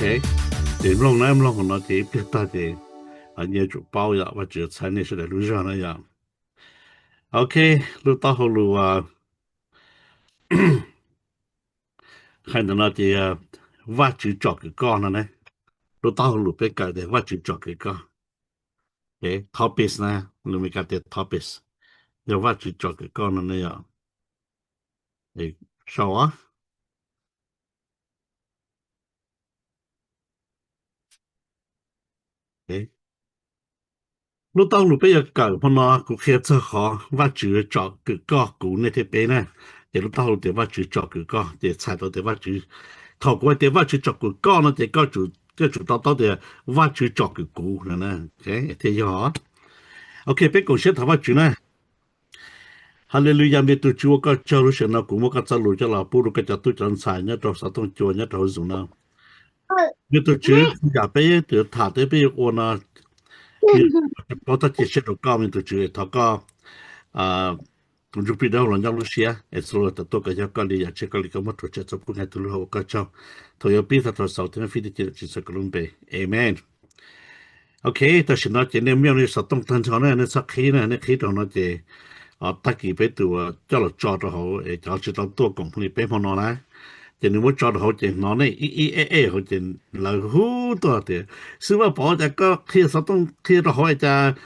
Ces mloog na, mloog no ces ib pliag tag ces nyias yuav tsum paub yom, Vajtswv txhais nej sawv daws lub zog na yom. Ok, lub taub hau lus hais ntawm no ces Vajtswv tsom kwm koj no ne. Lub taub hau lus peb kawm tias Vajtswv tsom kwm koj. Topics na, lus Meskas tias topics, yog Vajtswv tsom kwm koj no ne yom. Sau lub taub hau lus peb yuav kawm hmo no kuv qhia txog qhov Vajtswv tsom kwm koj kuv nej thiab peb na. Ces lub taub hau lus tias Vajtswv tsom kwm koj ces txhais tau tias Vajtswv, thaum kuv hais tias Vajtswv tsom kwm koj no ces koj yuav tsum to taub tias Vajtswv tsom kwm kuv no thiaj yog. Ok, peb koom siab thov Vajtswv na. Haleluyas, me tus Tswv ua koj tsaug, lub sij hawm no kuv muab koj txoj lus coj los pub rau koj cov tub cov ntxhais nyob rau xov tooj cua nyob rau hauv Zoom no. Me tus Tswv, yam peb yuav tham thiab peb yuav ua no, paub txoj cia siab rau koj, me tus Tswv, thov koj tus Ntsuj Plig Dawb Huv los nyob lub siab es txhua lub tam tuaj kom yog koj li, yam tsiaj koj li, koj muab rhuav tshem txoj pub nqe tus lub hauv ua koj tsaug. Thaum yuav pib txog thaum xaus thiab fij tij cia Tswv Yexus Khetos lub npe, amen. Ok, tam sim no ces nej muaj nej xov tooj tag nrho na, nej txhob qhib na, nej qhib rau no ces tag kis peb tus coj los tso rau hauv es cov tsis tau tuaj koom li peb hmo no na, ces nws muab tso rau hauv ces hnov nej ib ib eb eb hauv ces lawv hu tuaj tias, xib hwb Vaj Pov, cas koj qhia xov tooj qhia rau hauv cas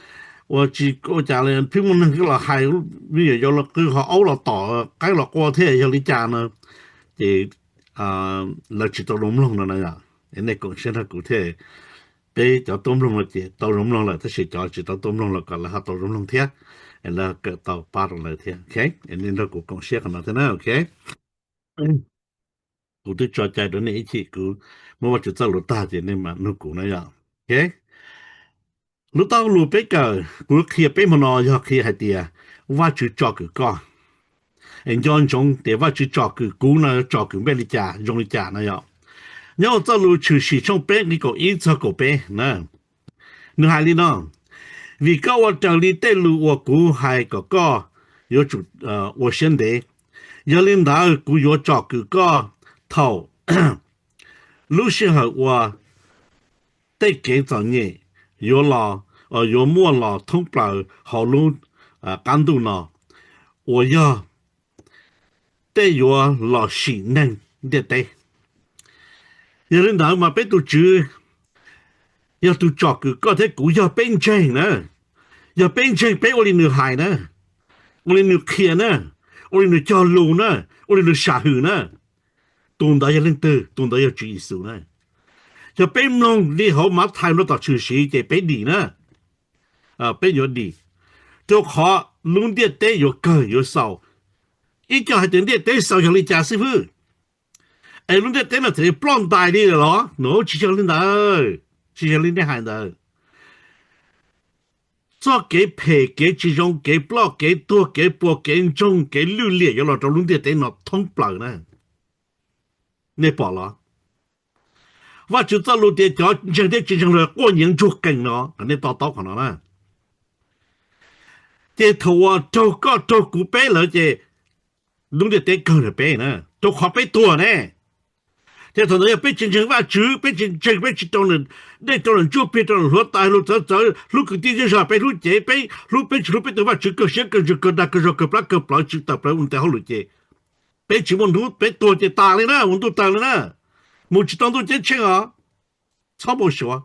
ua tsis ua cas li, pheej muaj neeg los hais, me nyuam yaus los qw ho aub los tom qaib los qua thiab yog li cas no. Ces lawv tsis tau zoo mloog no na yom. Nej koom siab nrog kuv thiab, peb cov tuaj mloog no ces tau zoo mloog lawm, tab sis cov tsis tau tuaj mloog los kom lawv ho tau zoo mloog thiab, es lawv kawm tau pab rau lawv thiab. Ok, nej nrog kuv koom siab qhov no thiab na. Ok, kuv twb tso cai rau nej ib chim, kuv muab Vajtswv txoj lus tag ces nej mam nug kuv na yom. Ok, lub taub lus peb kawm kuv qhia peb hmo no yog qhia hais tias Vajtswv tsom kwm koj. Es nco ntsoov tias Vajtswv tsom kwm kuv no tsom kwm npej li cas zoo li cas no yom. Nyob hauv txoj lus Tshwm Sim tshooj peb nqe kaum ib txog kaum peb na, nws hais li no: Vim koj ua raws li tej lus uas kuv hais kom koj yuav tsum ua siab ntev, yog li ntawd kuv yuav tsom kwm koj thaum lub sij hawm uas tej kev txom nyem yuav los, yuav muaj los thoob plaws hauv lub qab ntuj no, uas yog tej yuav los sim neeg ntiaj teb. Yog li ntawd mas peb tus Tswv yog tus tsom kwm koj thiab kuv, yog peb ntseeg na, yog peb ntseeg peb ua li nws hais na, ua li nws qhia na, ua li nws cog lus na, ua li nws sam hwm na, tus ntawd yog leej twg? Tus ntawd yog Tswv Yexus na. Yog peb mloog li hauv Mathais nrog tom Tshwm Sim ces peb dim na, peb yuav dim, rau qhov lub ntiaj teb yuav kawg yuav xaus. Ib co hais tias ntiaj teb xaus yog li cas xib fwb? Es lub ntiaj teb no txawm li ploj ntais li lawm los? Nws tsis yog li ntawd, tsis yog li nej hais ntawd. Txoj kev phem, kev tsis zoo, kev ploj, kev tuag, kev puas, kev ntsoog, kev lwj liam yuav los rau lub ntiaj teb no thoob plaws na. Nej pom los? Vajtswv txoj lus tias cov ntseeg thiab tsis ntseeg los quaj nyiav ntsuag qees no, kom nej to taub qhov no na. Ces thaum uas raug koj raug kuv peb lawm ces lub ntiaj teb kawg ntawm peb na, rau qhov peb tuag ne. Ces thaum ntawd yog peb tsis ntseeg Vajtswv, peb tsis ntseeg, peb tsis rau, dej rau lawm ntsuj plig rau lawm hluav taws lus txawv txawv, hlub kwv tij zej zog, peb hlub cev, peb hlub, peb tsis hlub peb tus Vajtswv kawg siab kawg ntsws kawg dag kawg zog kawg plab kawg plawv tsis tawm plaws ua ntej hauj lwm ces peb tsis muaj hnub, peb tuag ces tas li na, mus ntuj tawg li na, mus tsis tau ntuj ceeb tsheej os. Txhob npau suav,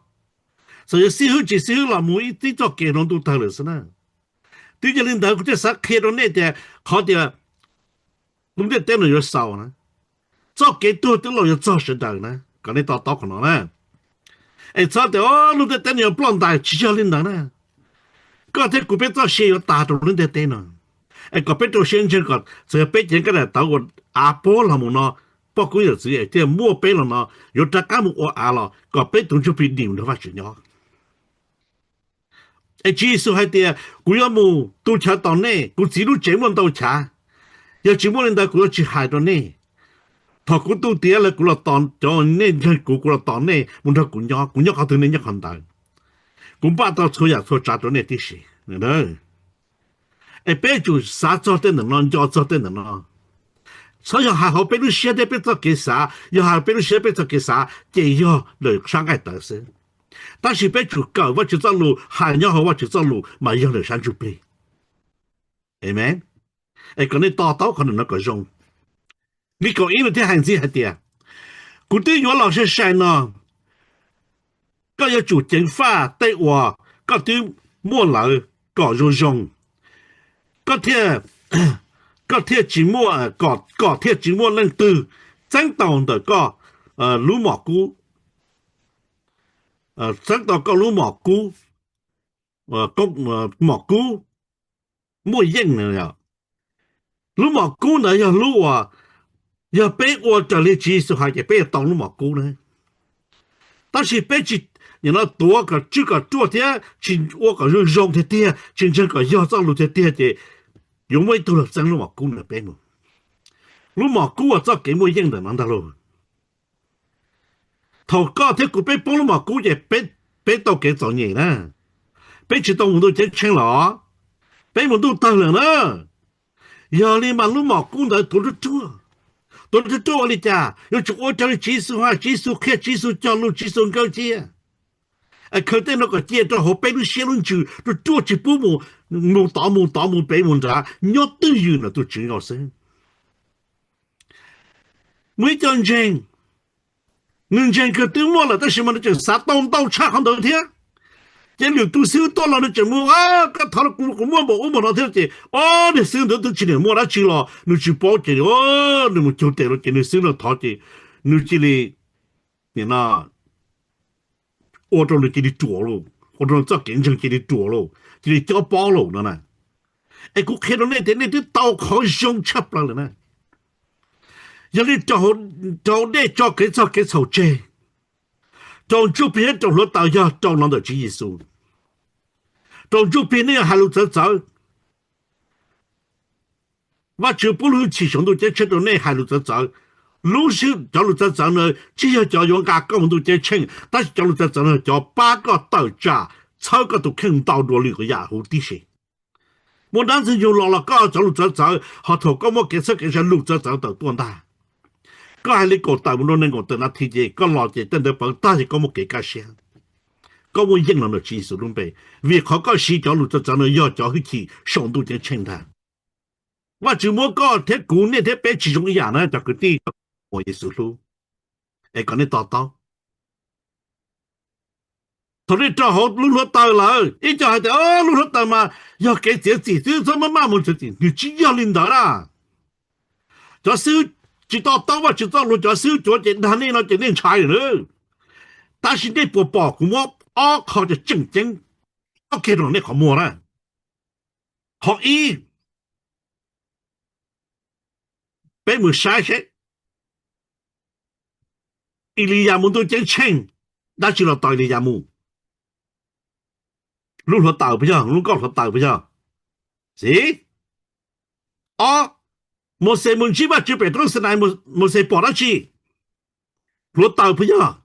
txawm yog xib hwb tsis xib hwb los mus ib tib txoj kev no ntuj tawg lawm xwb na. Twb yog li ntawd kuv thiaj xav qhia rau nej tias qhov tias lub ntiaj teb no yuav xaus na, txoj kev tuag twb los yuav txog sawv daws na, kom nej to taub qhov no na. Es txhob tias lub ntiaj teb no yuav ploj ntais, tsis yog li ntawd na. Koj thiab kuv peb txoj sia yuav tas rau lub ntiaj teb no. Es kom peb rau siab ntseeg kom txawm yog peb cev nkaj daim tawv uas av puab los mus no, poj koob yawm txwv es thiaj muaj peb los no, yuav rov qab mus ua av los kom peb tus ntsuj plig dim mus nrog Vajtswv nyob. Es Tswv Yexus hais tias kuv yuav mus tu chaw tos nej, kuv Txiv lub tsev muaj ntau chav. Yog tsis muaj li ntawd kuv yuav tsis hais rau nej. Thaum kuv tu tiav lawm kuv los tos, cov nej ntseeg kuv, kuv los tos nej mus nrog kuv nyob, kuv nyob qhov twg nej nyob qhov ntawd. Kuv npaj tau txhua yam txhua tsav rau nej tib si. Es peb yuav tsum xav txog tej ntawm no, nco txog tej ntawm no. Txhob yog hais hauv peb lub siab thiab peb txoj kev xav, yog hais peb lub siab peb txoj kev xav ces yog lawm sab nqaij tawv xwb. Tab sis peb tsum kawm Vajtswv txoj lus, hais nyob hauv Vajtswv txoj lus mas yog lawm sab ntsuj plig. Amen. Es kom nej to taub qhov no kom zoo. Nqe kaum ib no thiaj hais ntxiv hais tias, kuv twb yuav los sai sai no, koj yuav tsum ceev faj tej uas koj twb muaj lawm kom zoo zoo, koj thiaj, koj thiaj tsis muaj, kom, kom thiaj tsis muaj leej twg txeeb tau ntawm koj lub mom kub, txeeb tau koj lub mom kub, mom kub muaj yeej na. Lub mom kub ntawd yog lub uas yog peb ua raws li Tswv Yexus hais ces peb yuav tau lub mom kub na. Tab sis peb tsis, nim no tuav kom tswj kom ruaj thiab tsis ua kom zoo zoo tiag tiag, tsis ntseeg kom yog txoj lus tiag tiag ces yuav muaj ib tug los txeeb lub mom kub ntawd peb mus. Lub mom kub uas txoj kev muaj yeej ntawm no ntag lauj. Thaum koj thiab kuv peb poob lub mom kub ces peb, peb tau kev txom nyem na. Peb tsis tau mus ntuj ceeb tsheej los? Peb mus ntuj tawg lawm na. Yog li mas lub mom kub ntawd tuav ruaj ruaj. Tuav ruaj ruaj ua li cas? Yuav tsum ua raws li Tswv Yexus hais, Tswv Yexus qhia, Tswv Yexus cog lus, Tswv Yexus nkawj cia. Es khaws tej no kom cia rau hauv peb lub siab lub ntsws ruaj ruaj, tsis pub mus, mus tod mus tod mus pem mus nrad, nyob twj ywm ntawm tus Tswv nkaus xwb. Muaj ib co ntseeg, nws ntseeg kawg twb muaj lawm tab sis mas nws tseem xav tau ntau tshaj qhov ntawd thiab. Ces lwm tus xib hwb tuaj los nws tseem mus, koj thov kuv, kuv muaj npaum ub npaum no thiab ces, o, niag xib hwb ntawd twb tsis niam muaj dab tsi los nws tsis paub ces, nws mus cug tes rau ces niag xib hwb no thov ces nws cia li, nim no, ua rau nws cia li ruam lauj, ua rau nws txoj kev ntseeg cia li ruam lauj, cia li cob pob lauj no na. Es kuv qhia rau nej tias nej twb tau qhov zoo tshaj plaws lawm na. Yog li rau, rau nej tso kev txog kev txhaum tseg, rau ntsuj plig thiab rau hluav taws yog rau los ntawm Tswv Yexus. Rau ntsuj plig nej yuav hais lus txawv txawv, Vajtswv pub lub hwj chim saum ntuj ceeb tsheej rau nej hais lus txawv txawv. Lub sij, cov lus txawv txawv na tsis yog cov yuav nqa koj mus ntuj ceeb tsheej, tab sis cov lus txawv txawv no cov pab koj tawm tsam txhawb koj tus kheej ntau dua lwm yam huv tib si. Muaj dab ntxwg nyoog los los koj cov lus txawv txawv, ho thaum koj muaj kev txhawb kev ntshai lus txawv txawv tawm tuaj ntag. Koj hais li kaum tawm mus rau nees nkaum tawm nas this ces koj los ces tej ntawd pawv tag ces koj muaj kev kaj siab, koj muaj yeej los ntawm Tswv Yexus lub npe, vim qhov koj siv cov lus txawv txawv no yog cov hwj chim saum ntuj ceeb tsheej ntag. Vajtswv muab koj thiab kuv, nej thiab peb tsis zoo ib yam na cov kwv tij uas Yexus hlub. Es kom nej to taub, thaum nej rau hauv lub hluav taws lawm, ib co hais tias lub hluav taws mas yog kev txiav txim xwb, txhob maj maj mus txiav txim. Nws tsis yog li ntawd na. Cov xib hwb tsis to taub Vajtswv txoj lus, cov xib hwb cuav ces dag nej no ces nej ntshai lawm. Tab sis nej puas pom kuv muab ob qho cov tseem ceeb ob kiag rau nej qhov muag na. Qhov ib, peb mus saib seb Eliyas mus ntuj ceeb tsheej, dab tsi los tos Eliyas mus? Lub hluav taws puas yog? Lub nkoj hluav taws puas yog? Xib, ob, Mauxes mus ntsib Vajtswv pem roob Xinais, Mauxes pom dab tsi? Hluav taws puas yog?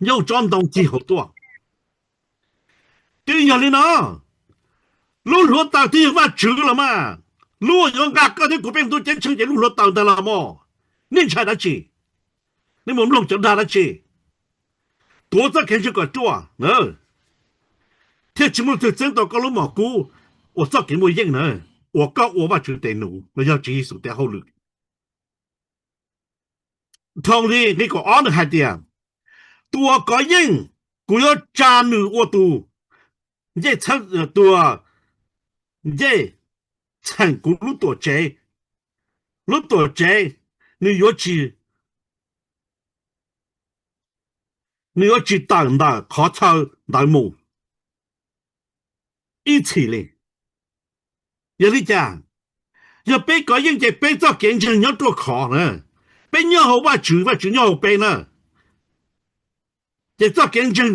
Nyob tsob ntoo cig hauv tuaj. Twb yog li no, lub hluav taws twb yog Vajtswv los mas. Lub uas yuav nqa koj thiab kuv peb mus ntuj ceeb tsheej ces lub hluav taws ntag los mas. Nej ntshai dab tsi? Nej mus mloog cov dag dab tsi? Tuav txoj kev ntseeg kom ruaj na, thiaj tsis muaj leej twg txeeb tau koj lub mom kub uas txoj kev muaj yeej na, uas koj ua Vajtswv tes num los yog Tswv Yexus tes hauj lwm. Dhau li nqe kaum ob nws hais tias, tus uas kov yeej, kuv yuav tsa nws ua tus ncej, tus ncej txheem kuv lub tuam tsev. Lub tuam tsev, nws yuav tsis, nws yuav tsis tawm ntawm qhov chaw ntawd mus ib txhis li. Yog li cas? Yog peb kov yeej ces peb txoj kev ntseeg nyob ruaj khov na. Peb nyob hauv Vajtswv, Vajtswv nyob hauv peb na. Ces txoj kev ntseeg,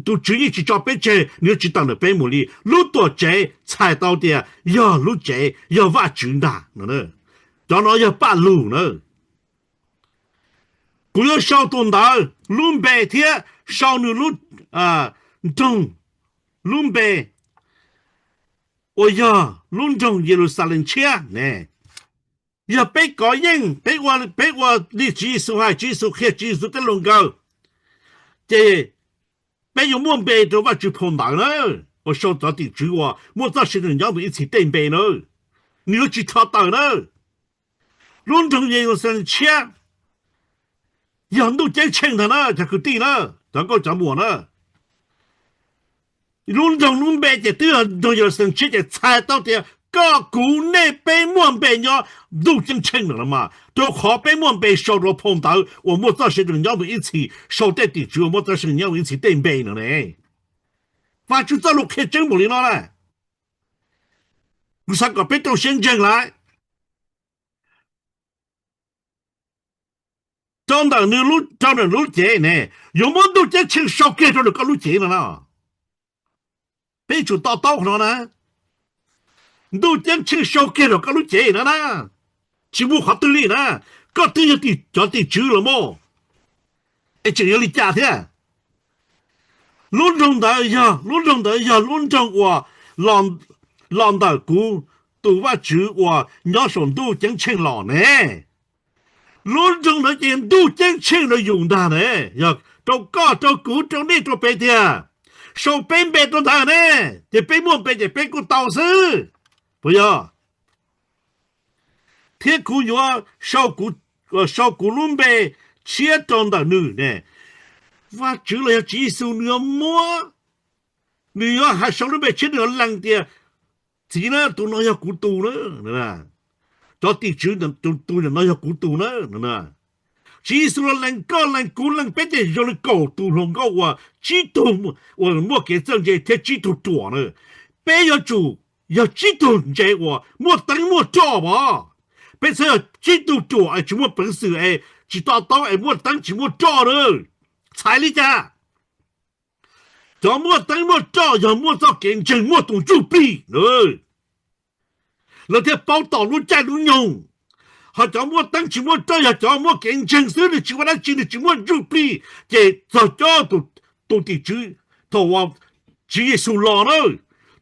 tus Tswv yeej tsis tso peb tseg, nws yuav tsis tawm ntawm peb mus li. Lub tuam tsev txhais tau tias yog lub tsev, yog Vajtswv ntag. Cov no yog Paj Lug na. Kuv yuav sau tus ntawd lub npe thiab sau nws lub nroog, lub npe uas yog lub nroog Yeluxalees tshiab ne. Yog peb kov yeej, peb ua, peb ua li Tswv Yexus hais, Tswv Yexus qhia, Tswv Yexus tej lus nkawd, ces peb yuav muaj npe rau Vajtswv phau ntawv na, uas sau cov tim tswv uas muaj txoj sia nyob mus ib txhis tej npe na, nws yuav tsis tho tawm na. Lub nroog Yeluxalees tshiab yog ntuj ceeb tsheej ntag na cov kwv tij na, cov nkauj cov muam na. Lub nroog lub npe ces twb yog nroog Yeluxalees tshiab ces txhais tau tias koj kuv nej peb muaj npe nyob ntuj ceeb tsheej no los mas, rau qhov peb muaj npe sau rau phau ntawv uas muaj txoj sia nyob mus ib txhis, sau tej tim tswv uas muaj txoj sia nyob mus ib txhis tej npe no ne. Vajtswv txoj lus qhia tseeb npaum li no na. Kuv xav kom peb rau siab ntseeg lawm. Rau ntawm nws, rau ntawm lub cev ne, yuav muab ntuj ceeb tsheej sau kiag rau ntawm koj lub cev no na. Peb tsum to taub qhov no na. Ntuj ceeb tsheej sau kiag rau koj lub cev no na. Tsis muaj qhov twg li na. Koj twb yog cov tim tswv los mas, es tseem yuav li cas thiab? Lub nroog ntawd yog, lub nroog ntawd yog lub nroog uas los ntawm kuv tus Vajtswv uas nyob saum ntuj ceeb tsheej los ne. Lub nroog ntawd ces ntuj ceeb tsheej rau yus ntag ne. Yog rau koj, rau kuv, rau nej, rau peb tiag. Sau peb npe rau ntawd ne, ces peb muaj npe ces peb kuj tau xwb, puas yog? Thiab kuv yuav sau kuv lub npe tshiab rau ntawm nws ne. Vajtswv los yog Tswv Yexus nws yuav muab, nws yuav hais sau lub npe tshiab, nws yuav lees tias, Txiv na, tus no yog kuv tus na. Cov tim tswv, tus no yog kuv tus na. Tswv Yexus los lees koj, lees kuv, lees peb ces zoo li kaum tus hluas nkauj uas tsib tug uas muaj kev txawj ntse thiab tsib tug ruam na. Peb yuav tsum yog tsib tug ntse uas muaj teeb muaj roj mas. Peb txhob yog tsib tug ruam es tsis muaj peev xwm es tsis to taub es muaj teeb tsis muaj roj na. Txhais li cas? Cov muaj teeb muaj roj yog muaj txoj kev ntseeg, muaj tus ntsuj plig, lawv thiaj paub tom lub caij lub nyoog. Ho cov muaj teeb tsis muaj roj yog cov muaj kev ntseeg xwb, nws tsis ua dab tsi, nws tsis muaj ntsuj plig, ces txog cov tus tim tswv, thaum Tswv Yexus los na,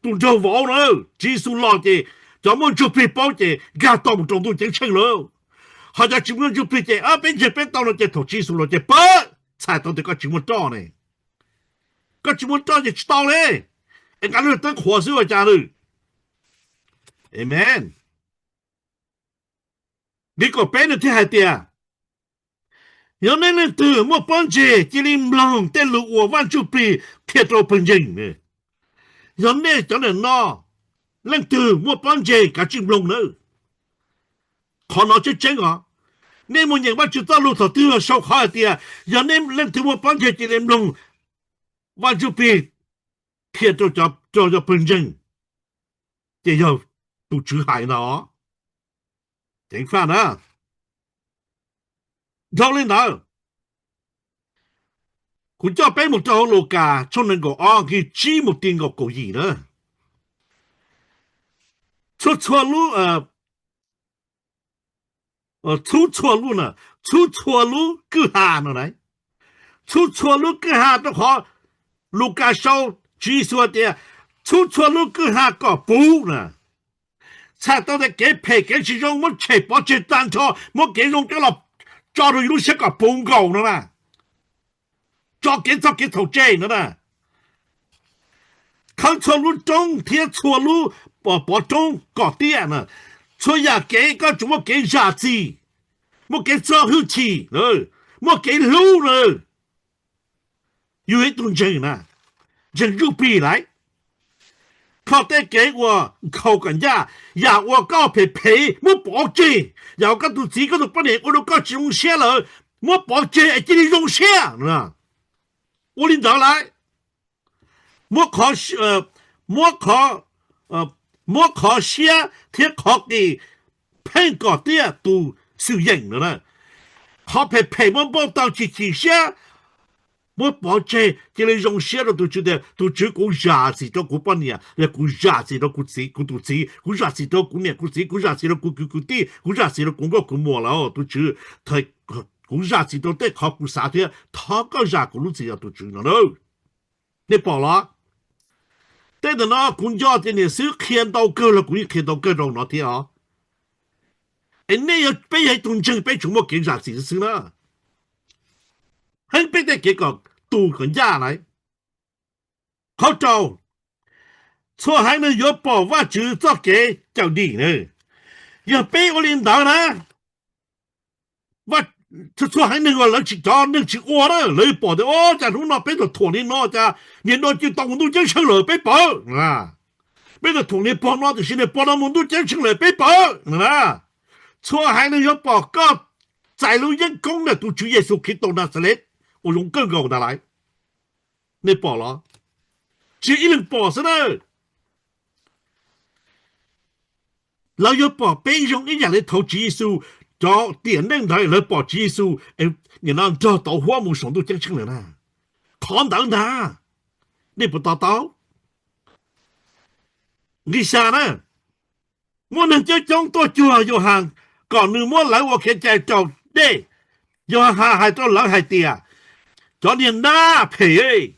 tus nraug vauv na, Tswv Yexus los ces cov muaj ntsuj plig paub ces nkag tau mus rau ntuj ceeb tsheej lawm. Ho cov tsis muaj ntsuj plig ces peb ntseeg peb tau no ces thaum Tswv Yexus los ces pab txhais tau tias koj tsis muaj roj ne. Koj tsis muaj roj ces tsis tau li, es nqa lub teeb qhuav xwb ua cas lawm. Amen. Nqe kaum peb nws thiaj hais tias, yog nej leej twg muaj pob ntseg cia li mloog tej lus uas Vaj Ntsuj Plig qhia rau pawg ntseeg. Yog nej cov niam no leej twg muaj pob ntseg kav tsij mloog nawb. Qhov no tseeb tseeb os. Nej mus nyeem Vaj Tswv txoj lus thaum twg los sau qhov hais tias yog nej leej twg muaj pob ntseg cia li mloog Vaj Ntsuj Plig qhia rau cov pawg ntseeg, ces yog tus Tswv hais ntag. Ceev faj na. Dhau li ntawd, kuv coj peb mus rau hauv Lukas tshooj nees nkaum ob nqe tsib mus ti nkaum kaum yim na. Txhua txhua lub, txhub txhua lub, txhub txhua lub kwj ha no na. Txhub txhua lub kwj ha rau qhov Lukas sau, Tswv Yexus tias txhub txhua lub kwj ha kom puv na. Txhais tau tias kev phem kev tsis zoo muab tshem pov tseg tag nrho, muab kev zoo coj los tso rau yus lub siab kom puv nkaus no na. Tso kev txog kev txhaum tseg no na. Khawb txhua lub roob thiab txhua lub pov roob kom tiaj na. Txhua yam kev koj tsuas muaj kev zam txim, muaj kev txo hwj chim, muaj kev hlub na. Yus yog ib tug ntseeg na, ntseeg Ntsuj Plig lawm. Kho tej kev uas nkhaus kom ncaj, yam uas koj phem phem muab pov tseg, yam uas koj tus txiv koj tus poj niam ua rau koj tsis zoo siab lawm muab pov tseg es cia li zoo siab. Ua li ntawd lawm, muab qhov, muab qhov, muab qhov siab thiab qhov qis pheej kom tiaj tus xwm yeem no na. Qhov phem phem muab npauj taw chim chim siab, muab pov tseg cia li zoo siab rau tus Tswv tias, tus Tswv, kuv zam txim rau kuv poj niam, yog kuv zam txim rau kuv txiv, kuv tus txiv, kuv zam txim rau kuv niam kuv txiv, kuv zam txim rau kuv kwv kuv tij, kuv zam txim rau kuv nkauj kuv muam lawm tus Tswv. Kuv zam txim rau tej qhov kuv xav thiab thov koj zam kuv lub txim os tus Tswv no na. Nej pom los? Tej ntawm no kuv nco tias niam xwb qhia ntau kawg los kuv yeej qhia ntau kawg rau no thiab os. Es nej yog, peb yog ib tug ntseeg peb tsuas muaj kev zam txim xwb na. Heev peb tej kev kom tus kom ncaj lawm. Qhov rau, txhua haiv neeg yuav pom Vajtswv txoj kev cawm dim na. Yog peb ua li ntawd na, txhua haiv neeg uas lawv tsis, cov neeg tsis ua na, lawv yuav pom tias, o, cas hnub no peb tau thuam li no, cas niag no cia li tau mus ntuj ceeb tsheej lawm peb pom. Peb tau thuam niag pog no tiam sis niag pog no mus ntuj ceeb tsheej lawm peb pom. Txhua haiv neeg yuav pom koj txais lub yeeb koob ntawm tus Tswv Yexus Khetos Naxales uas zoo kawg nkaus ntag lauj. Nej pom los? Tsis yog ib leeg pom xwb na. Lawv yuav pom peb zoo ib yam li thaum Tswv Yexus, cov tiam neej ntawd lawv pom Tswv Yexus nim no nrog tauv huab mus saum ntuj ceeb tsheej lawm na. Qhov ntawd ntag, nej puas to taub? Nqe xya na, muaj neeg coob coob tuaj cuag Yauhas Has kom nws muab lawv ua kev cai raus dej. Yauhas Has hais rau lawv hais tias, cov niag nab phem,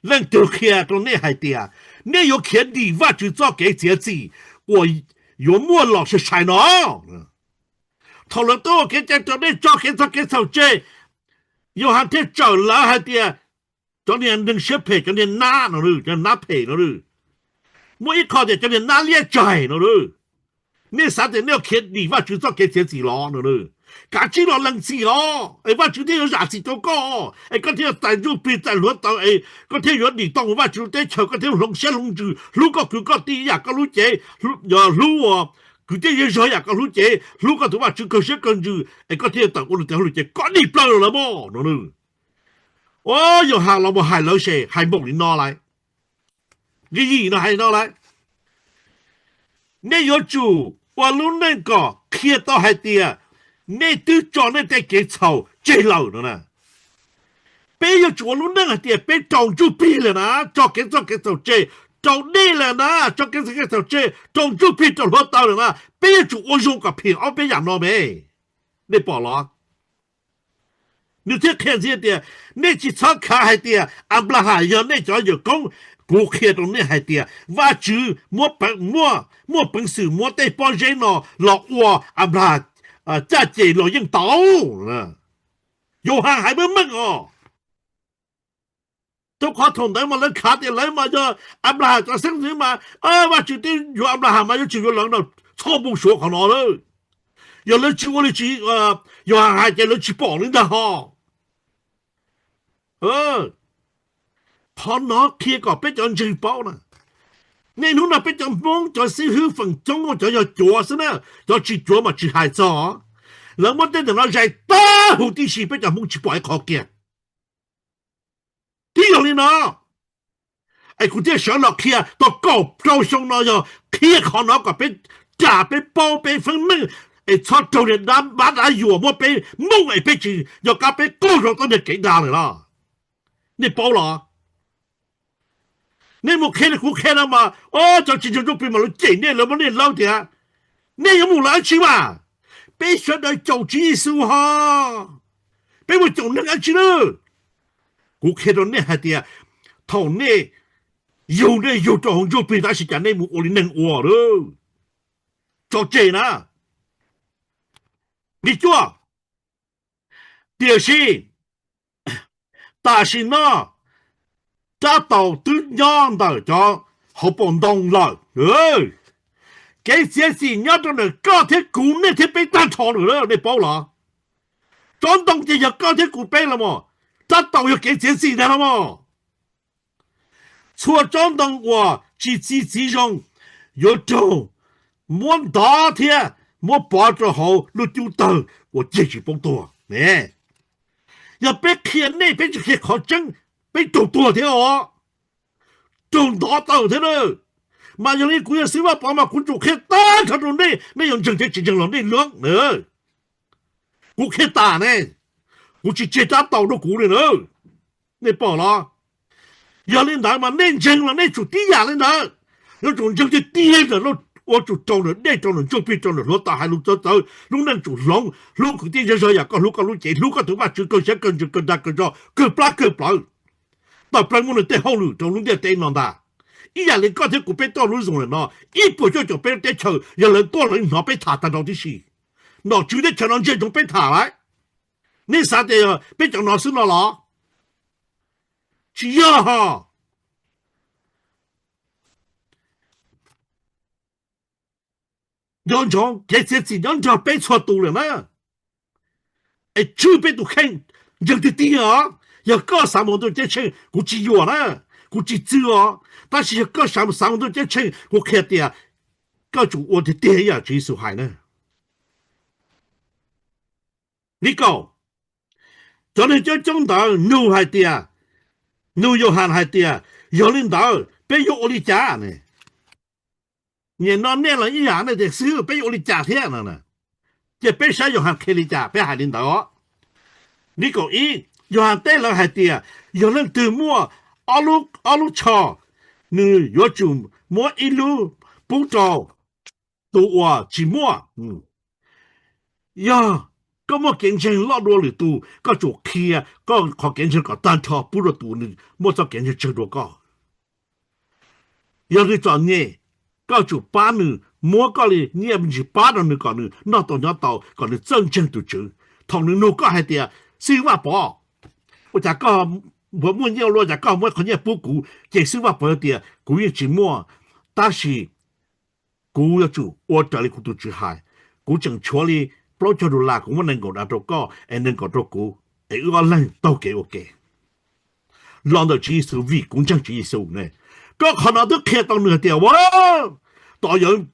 leej twg qhia rau nej hais tias nej yuav khiav dim Vajtswv txoj kev txiav txim uas yuav muaj los sai sai no? Thaum lawv tuaj ua kev cai raus dej tso kev txog kev txhaum tseg, Yauhas Has thiaj tsawm lawv hais tias, cov niag neeg siab phem, cov niag nab no, cov nab phem no, muaj ib qho tias cov niag nab liab tsaig no, nej xav tias nej yuav khiav dim Vajtswv txoj kev txiav txim los no? Kav tsij los lees txim os, es Vajtswv thiaj yuav zam txim rau koj, es koj thiaj yuav txais ntsuj plig txais hluav taws, es koj thiaj yuav dim tau mus Vajtswv lub teb chaws, koj thiaj hloov siab hloov ntsws, hlub koj kwv koj tij ib yam koj hlub cev, hlub, hlub ua kwv tij yawg zog ib yam koj hlub cev, hlub koj tus Vajtswv kawg siab kawg ntsws, es koj thiaj yuav tawm ua luag tej hauj lwm ces koj dim plaws lawm mog no. O, Yauhas Has los mus hais lawv ces hais npaum li no lawm. Nqe yim no hais li no lawm, nej yuav tsum ua lub neej kom qhia tau hais tias nej twb tso nej tej kev txhaum tseg lawm no na. Peb yuav tsum ua lub neej hais tias peb rau ntsuj plig lawm na, tso kev txoj kev txhaum tseg, rau dej lawm na, tso kev txoj kev txhaum tseg, rau ntsuj plig rau hluav taws lawm na. Peb yuav tsum ua zoo kom phim ob peb yam no me. Nej pom los? Nws thiaj qhia ntxiv tias, nej tsis txhob khav hais tias Anplahas yog nej cov yawm koob. Kuv qhia rau nej hais tias Vajtswv muaj peev xwm muab tej pob zeb no los ua Anplahas caj ces los yeej tau. Yauhas Has hais meej meej os. Rau qhov thaum ntawd mas lawv khav tias lawv mas yog Anplahas cov xeeb ntxwv mas, Vajtswv twb yuav Anplahas mas yuav tsum yuav lawv no. Txhob npau suav qhov no lawm. Yog lawv tsis ua li Yauhas Has hais ces lawv tsis pom li ntag ho. Qhov no qhia kom peb cov ntseeg paub na. Niaj hnub no peb cov Hmoob cov xib hwb feem coob cov yog cuav xwb na, cov tsis cuav mas tsis hais txog. Lawv muab tej ntawm no zais tag huv tib si, peb cov Hmoob tsis pom ib qho kiag. Twb yog li no es kuv thiaj sawv los qhia tau kaum rau xyoo no, yog qhia qhov no kom peb ras peb paub peb feeb meej, es txhob raug niag dab mab dab yuam muab peb mooj es peb tsis nco qab peb qaug zog tau niag kev dag lawm los. Nej paub los? Nej mus qhia li kuv qhia no mas, o, cov tsis ntseeg Ntsuj Plig mas lawv cem nej, lawv muab nej laub tias, nej yuav mus lawm dab tsi mas? Peb sawv daws caum Tswv Yexus ho, peb mus caum neeg dab tsi lawm? Kuv qhia rau nej hais tias thaum nej yug, nej yug rau hauv Ntsuj Plig tab sis cas nej mus ua li neeg ua lawm? Tso tseg na. Nqe cuaj, tiam sis tam sim no rab taus twb nyob ntawm cov hauv paus ntoo lawm. Kev txiav txim nyob rau ntawm koj thiab kuv, nej thiab peb tag nrho lawm, nej paub los? Tsob ntoo ces yog koj thiab kuv peb los mas, rab taus yog kev txiav txim ntag los mas. Txhua tsob ntoo uas tsis txi txiv zoo yuav raug muab ntov thiab muab pov rau hauv lub cub tawg uas ceg tsis poob tuag. Yog peb qhia nej, peb tsis qhia qhov tseeb, peb raug tuag thiab os, raug ntov tawm thiab na. Mas yog li kuv yog Xib Vaj Pov mas kuv tsum qhia tag nrho rau nej, nej yuav ntseeg thiab tsis ntseeg los nej luag na. Kuv qhia tas ne, kuv tsis tseg rab taus rau kuv li na. Nej pom los? Yog li ntawd mas nej ntseeg los nej tsum tib yam li ntawd. Yuav tsum ntseeg tiag tiag ntawm, ua tsum rau ntawm dej, rau ntawm ntsuj plig, rau ntawm hluav taws, hais lus txawv txawv, lub neej tsum hloov, hlub kwv tij yawg zog yam koj hlub koj lub cev, hlub koj tus Vajtswv kawg siab kawg ntsws kawg dag kawg zog kawg plab kawg plawv, tawm plaws muaj nws tej hauj lwm rau lub ntiaj teb no ntag. Ib yam li koj thiab kuv peb tuaj lub zoo lawm no, ib puas cuaj caum peb lub teb chaws yog lawv tuaj lawv hnov peb tham tag nrho tib si. Nom tswv teb chaws no ntsia ntsoov peb tham lawm. Nej xav tias yog peb cov no xwb no los? Tsis yog. Nco ntsoov kev txiav txim nyob nrog peb txhua tus lawm na. Es tswj peb tus kheej ntseeg tiag tiag os. Yog koj xav mus ntuj ceeb tsheej kuv tsis yuam na, kuv tsis txwj os. Tab sis yog koj xav mus ntuj ceeb tsheej kuv qhia tias koj tsum ua tiag tiag ib yam Tswv Yexus hais na. Li kaum, cov neeg coob coob ntawd nug hais tias, nug Yauhas hais tias, yog li ntawd peb yuav ua li cas ne? Nyem no nej los ib yam nej tias xib hwb peb yuav ua li cas thiab no? Ces peb saib Yauhas qhia li cas peb hais li ntawd os. Li kaum ib, Yauhas teb lawv hais tias, yog leej twg muaj ob lub tsho, nws yuav tsum muab ib lub pub rau tus uas tsis muaj. Yog koj muaj kev ntseeg loj dua lwm tus, koj tsum qhia koj qhov kev ntseeg kom tag nrho pub rau tus nws muaj txoj kev ntseeg tsawg dua koj. Yog nws txom nyem, koj tsum pab nws, muab koj li nyiaj me ntsis pab rau nws kom nws noj tau nyob tau, kom nws txawj ntseeg tus Tswv. Thaum nws nug koj hais tias, xib hwb Vaj Pov, ua cas koj puas muaj nyiaj ua luaj, ua cas koj muab qhov nyiaj pub kuv? Ces xib hwb Vaj Pov hais tias, kuv yeej tsis muaj, tab sis kuv yuav tsum ua raws li kuv tus tswv hais. Kuv tseem tshuav li plaub caug dollar, kuv muab nees nkaum dollar rau koj es nees nkaum rau kuv, es wb ob leeg taug kev ua ke los ntawm Tswv Yexus vim kuv ntseeg Tswv Yexus ne. Koj qhov no twb qhia tau nws hais tias, ua, tom yawg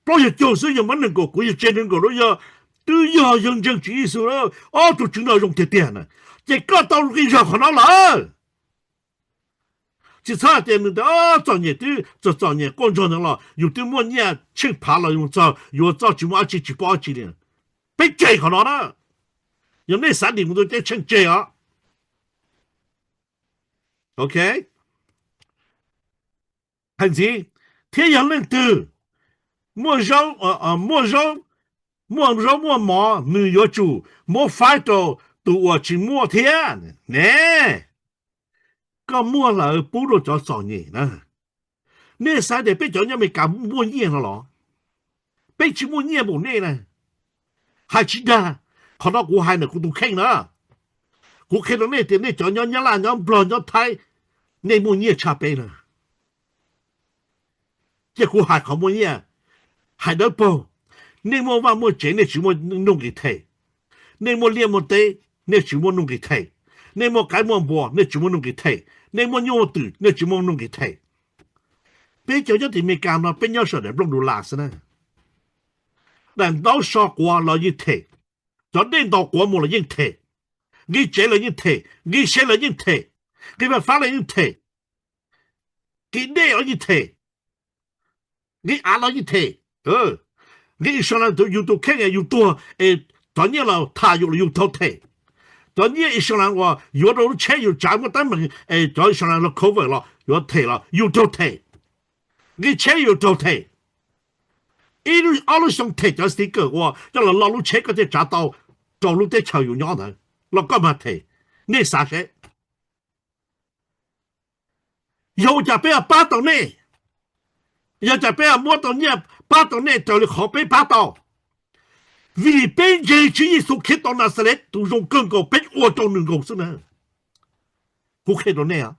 plaub caug xwb yawg muab nees nkaum kuv, yawg tseg nees nkaum rau yawg, twb yog yawg ntseeg Tswv Yexus lawm, ob tug tswv no zoo tiag tiag na. Ces koj tau qi zog qhov no lawm. Tsis txhob hais tias nws tias txom nyem twb txom txom nyem quaj ntsoog ntawd los yus twb muaj nyiaj tsheej phav los yus txog yuav txoj tsis muaj dab tsi tsis paub dab tsi li. Peb tseg qhov no na. Yog nej xav dim mus ntuj ceeb tsheej tseg os. Ok, hais ntxiv, thiab yog leej twg muaj zaub, muaj zaub, muaj zaub muaj mov nws yuav tsum muab faib rau tus uas tsis muaj thiab ne. Koj muaj lawm pub rau cov txom nyem na. Nej xav tias peb cov nyob Amelikas muaj nyiaj no los? Peb tsis muaj nyiaj npaum nej na. Hais tsis dag, qhov no kuv hais ntawm kuv tus kheej na. Kuv qhia rau nej tias nej cov nyob Nyab Laj, nyob Nplog, nyob Thaib, nej muaj nyiaj tshaj peb na. Cia kuv hais qhov muaj nyiaj, hais dawb paug. Nej muaj vaj muaj tsev nej tsis muaj nuj nqis them. Nej muaj liaj muaj teb nej tsis muaj nuj nqis them. Nej muaj qaib muaj npua nej tsis muaj nuj nqis them. Nej muaj nyuj muaj twm nej tsis muaj nuj nqis them. Peb cov nyob tim Amelikas no peb nyob sawv daws nplooj dollar xwb na. Daim ntaub so quav los yeej them, cov dej ntaus quav mus los yeej them, nqi tsev los yeej them, nqi se los yeej them, nqi faj fab los yeej them, nqi dej los yeej them, nqi av los yeej them, nqi insurance yus tus kheej yus tuag es cov nyiaj los tham yus los yus raug them, cov nyiaj insurance uas yuav rau lub tsheb yus tsav muaj teeb meem es cov insurance los cover los yuav them los yus raug them, nqi tsheb yus raug them. Ib lub ob lub xyoo them cov sticker uas coj los lo lub tsheb koj thiaj tsav tau rau lub teb chaws yus nyob ntawd los koj mag them. Nej xav seb, yog ua cas peb pab tau nej? Yog cas peb muab tau nyiaj pab tau nej raws li qhov peb pab tau? Vim peb ntseeg Tswv Yexus Khetos Naxales tus zoo kawg nkaus peb ua rau nws nkaus xwb na. Kuv qhia rau nej,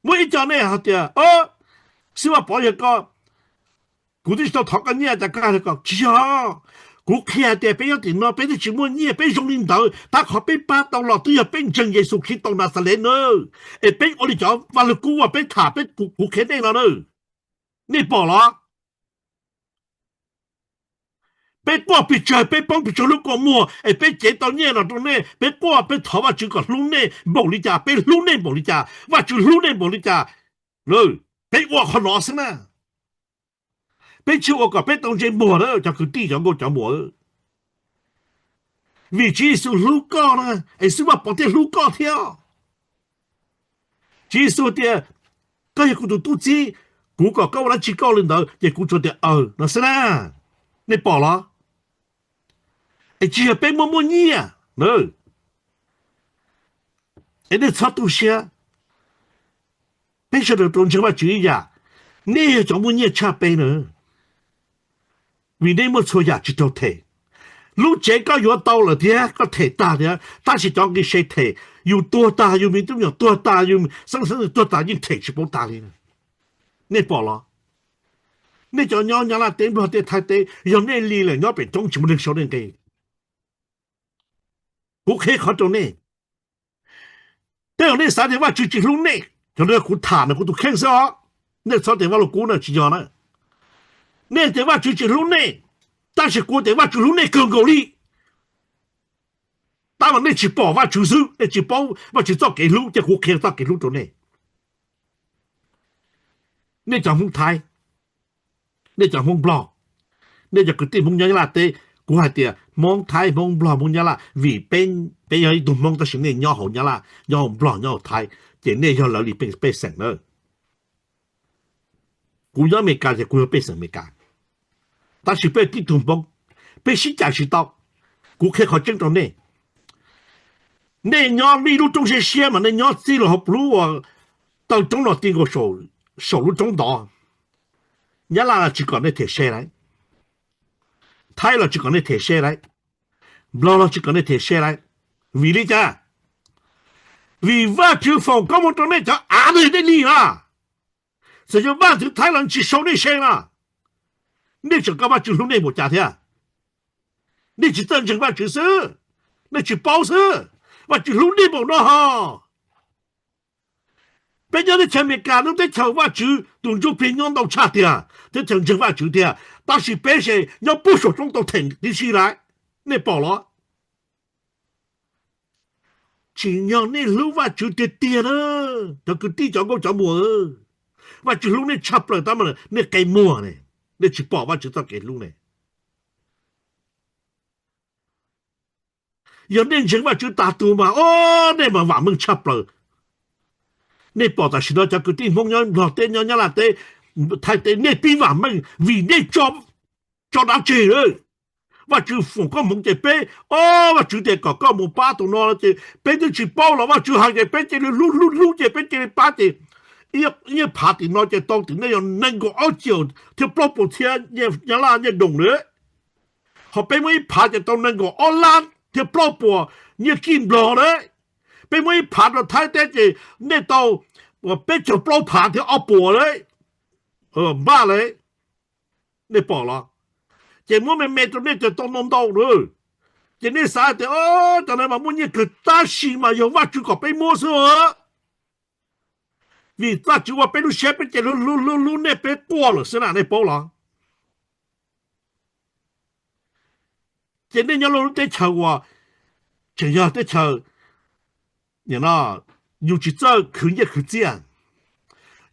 muaj ib co nej hais tias, xib hwb Vaj Pov, yog koj, kuv twb tsis tau thov koj nyiaj cas koj hais li ko? Tsis yog, kuv qhia hais tias peb nyob tim no peb twb tsis muaj nyiaj, peb zoo li ntawd tab qhov peb pab tau los twb yog peb ntseeg Yexus Khetos Naxales na. Es peb ua li cov Vaj Lug Kub uas peb tham, peb, kuv qhia nej no na. Nej pom los? Peb quaj pes tsawg, peb poob pes tsawg lub kua muag es peb cev tau nyiaj los rau nej, peb quaj peb thov Vajtswv kom hlub nej npaum li cas, peb hlub nej npaum li cas, Vajtswv hlub nej npaum li cas, peb ua qhov no xwb na. Peb tsis ua kom peb tau ntsej muag na cov kwv tij cov nkauj cov muam. Vim Tswv Yexus hlub koj na, es xib hwb Vaj Pov thiaj hlub koj thiab. Tswv Yexus tias, koj yog kuv tus tub txib, kuv kom koj ua dab tsi koj ua li ntawd, ces kuv tsuas tias aws no xwb na. Nej pom los? Es tsis yog peb muaj muaj nyiaj na. Es nej txhob tu siab, peb sawv daws rau ntseeg Vajtswv ib yam. Nej yog cov muaj nyiaj tshaj peb na. Vim nej muaj txhua yam tsis raug them. Lub tsev koj yuav tau lawm thiab koj them tag thiab, tab sis cov nqi se them, yus tuag tag, yus me tub me nyuam tuag tag, yus xeeb xeeb tuag tag yeej them tsis paub tag li. Nej pom los? Nej cov nyob Nyab Laj teb, Nplog teb, Thaib teb, yog nej li lawm nyob pem roob tsis muaj neeg sau nej nqe. Kuv qhia qhov rau nej, tej zaum nej xav tias Vajtswv tsis hlub nej, cov no kuv tham ntawm kuv tus kheej xwb os. Nej txhob tias Vaj Lug Kub na, tsis yog na. Nej tias Vajtswv tsis hlub nej, tab sis kuv tias Vajtswv hlub nej kawg nkaus li. Tab mas nej tsis pom Vajtswv xwb, nej tsis paub Vajtswv txoj kev hlub, ces kuv qhia txoj kev hlub rau nej. Nej cov Hmoob Thaib, nej cov Hmoob Nplog, nej cov kwv tij Hmoob nyob Nyab Laj teb, kuv hais tias Hmoob Thaib, Hmoob Nplog, Hmoob Nyab Laj, vim peb yog ib tug Hmoob tab sis nej nyob hauv Nyab Laj, nyob hauv Nplog, nyob hauv Thaib, ces nej yog lawv li pej xeem na. Kuv nyob Amelikas ces kuv yog pej xeem Amelikas, tab sis peb tib tug Hmoob, peb sib cais tsis tau. Kuv qhia qhov tseeb rau nej, nej nyob ib lub roob siab siab mas nej nyob txij los hauv lub uas taw roob no ti nkaus saum lub roob ntov, Nyab Laj los tsis kom nej them se lawm, Thaib los tsis kom nej them se lawm, Nplog los tsis kom nej them se lawm. Vim li cas? Vim Vajtswv foom koob hmoov rau nej cov av nej li na. Txawm yog vaj ntxwv Thaib los tsis sau nej se na. Nej tseem koj Vajtswv hlub nej npaum cas thiab? Nej tsis txawj ntseeg Vajtswv xwb, nej tsis paub xwb. Vajtswv hlub nej npaum no ho. Peb nyob teb chaws Amelikas, lub teb chaws Vajtswv tus ntsuj plig nyob ntau tshaj tiag, teb chaws ntseeg Vajtswv tiag, tab sis peb ces nyob puag saum roob tau them tib si lawm. Nej pom los? Tsim nyog nej hlub Vajtswv tiag tiag na, cov kwv tij cov nkauj cov muam. Vajtswv hlub nej tshaj plaws tab mas nej qe muag ne, nej tsis pom Vajtswv txoj kev hlub ne. Yog nej ntseeg Vajtswv tag tus mas o, nej mas vam meej tshaj plaws. Nej pom tam sim no cov kwv tij Hmoob nyob Nplog teb, nyob Nyab Laj teb, Thaib teb, nej pib vam meej vim nej tso dab tseg lawm. Vajtswv foom koob hmoov ces peb, o, Vajtswv tias kom koj mus pab tus no ces peb twb tsis paub los Vajtswv hais ces peb cia li hlub hlub hlub ces peb cia li pab ces ib phav tim no ces tau tim nej yog nees nkaum ob caug thiab plaub puas txhiab Nyab Laj nyiaj doos lawm. Ho peb muaj ib phav ces tau nees nkaum ob lab thiab plaub puas nyiaj kij Nplog lawm. Peb muaj ib phav rau Thaib teb ces nej tau peb caug plaub phav thiab ob puas lawm. Npaj lawm, nej pom los? Ces muab me me rau nej ces tau ntau ntau lawm. Ces nej xav tias cov no mas muaj nyiaj kawg, tab sis mas yog Vajtswv kom peb muab xwb. Vim Vajtswv ua peb lub siab peb ces hlub hlub hlub nej peb quaj lawm xwb na, nej paub los? Ces nej nyob lub teb chaws uas tseem yog teb chaws, yus tsis txawj khwv nyiaj khwv txiaj.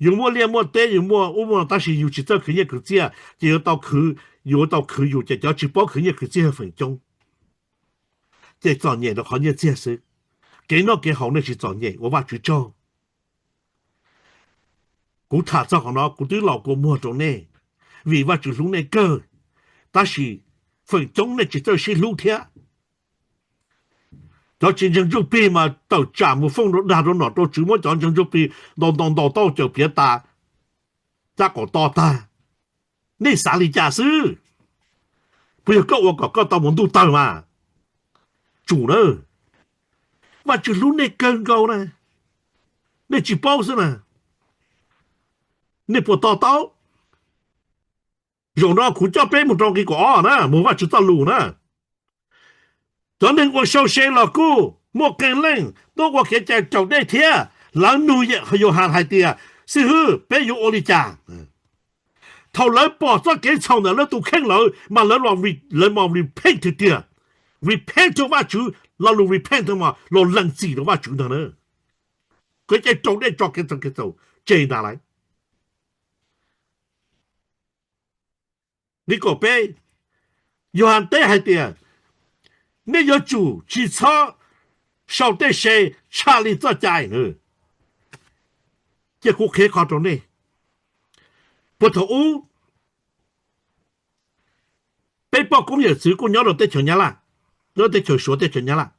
Yus muaj liaj muaj teb, yus muaj ub muaj no tab sis yus tsis txawj khwv nyiaj khwv txiaj ces yuav tau khwv, yuav tau khwv yus ces cov tsis paub khwv nyiaj khwv txiaj yog feem coob. Ces txom nyem rau qhov nyiaj txiaj xwb. Kev noj kev haus nej tsis txom nyem, ua Vajtswv tsaug. Kuv tham txog qhov no kuv twb los kua muag rau nej, vim Vajtswv hlub nej kawg, tab sis feem coob nej tsis txawj sib hlub thiab. Cov tsis ntseeg ntsuj plig mas tawm tsam mus fooj rau dag rau nom rau tswv, muab cov ntseeg ntsuj plig ntaus ntaus ntaus tau caws piav tas, cab qaum to tag. Nej xav li cas xwb? Puas yog koj ua kom koj tau mus ntuj tawg mas? Tsum na, Vajtswv hlub nej kawg nkaus na, nej tsis paub xwb na. Nej puas to taub? Zaum no kuv coj peb mus rau nqi kaum ob na, mus Vajtswv txoj lus na. Cov neeg ua sau se los kuj muaj qee leej tuaj ua kev cai raus dej thiab, lawv nug Yauhas hais tias, xib hwb, peb yuav ua li cas? Thaum lawv pom txoj kev txhaum ntawm lawv tus kheej lawm mas lawv, lawv mas repent tiag tiag, repent rau Vajtswv. Lo lus repent mas los lees txim rau Vajtswv ntag na. Kev cai raus dej tso kev txhaum tseg ntag lauj. Nqi kaum peb, Yauhas teb hais tias, nej yuav tsum tsis txhob sau tej se tshaj li txoj cai. Cia kuv qhia qhov rau nej. Puag thaum ub, peb poj koob yawm txwv kuj nyob rau teb chaws Nyab Laj, nyob teb chaws Suav teb chaws Nyab Laj.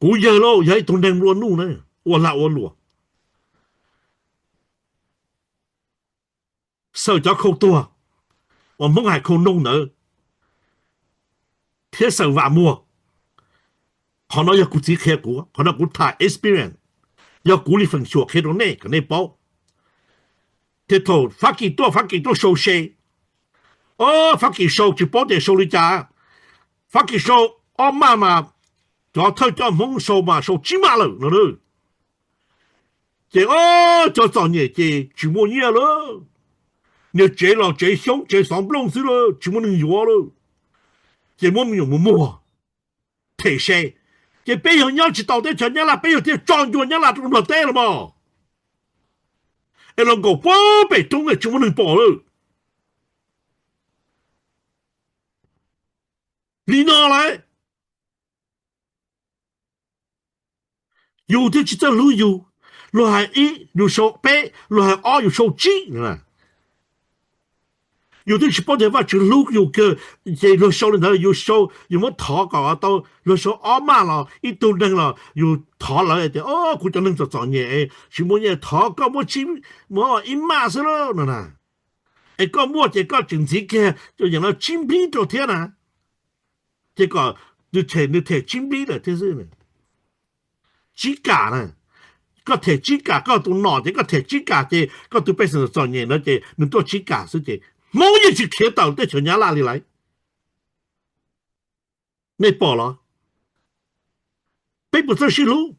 Kuv yawg lauj, yog ib tug neeg nplua nuj na, ua lag ua luam, xawm cov khau tuag, uas Hmoob hais khau noog ntawd thiab xaws vam muag. Qhov no yog kuv txiv qhia kuv, qhov no kuv tham experience, yog kuv li feem xyuam qhia rau nej kom nej paub. Ces thaum Fab Kis tuaj, Fab Kis tuaj sau se, o, Fab Kis sau tsis paub tias sau li cas, Fab Kis sau ob maj mas cov thawj coj Hmoob sau mas sau tsib maj lawm no. Ces o, cov txom nyem ces tsis muaj nyiaj lawm, niag tsev los tsev xyoob tsev xov nplooj xwb lawm, tsis muaj neeg yuav lawm, ces muab me nyuam mus muag them se. Ces peb yog nyob tsis tau teb chaws Nyab Laj, peb yog thiaj tso ncua Nyab Laj rau Nplog teb los mas. Es los nkaum puag pem roob es tsis muaj neeg pom lawm. Li no lawm, yus thiaj tsis txawj hlub yus. Luag hais ib yus sau peb, luag hais ob yus sau tsib. Yus twb tsis paub tias Vajtswv hlub yus kawg, ces luag sau li ntawd yus sau, yus muab thov kom tau, luag sau ob maj los ib tug neeg los yus thov lawv tias, o, kuv cov neeg txom txom nyem tsis muaj nyiaj, thov koj muab tsib, muab ib maj xwb lauj no na. Es koj muaj ces koj tseem ntxiv kiag cov yam no tsib nplib rau thiab na. Ces kom nws them, nws them tsib nplib lawm thiab xwb. Tsib kam na, koj them tsib kam, koj tus nom ces koj them tsib kam ces koj tus pej xeem txom nyem no ces nws tuaj tsib kam xwb ces Hmoob yeej tsis khiav tawm teb chaws Nyab Laj li lawm. Nej pom los? Peb puas txawj sib hlub?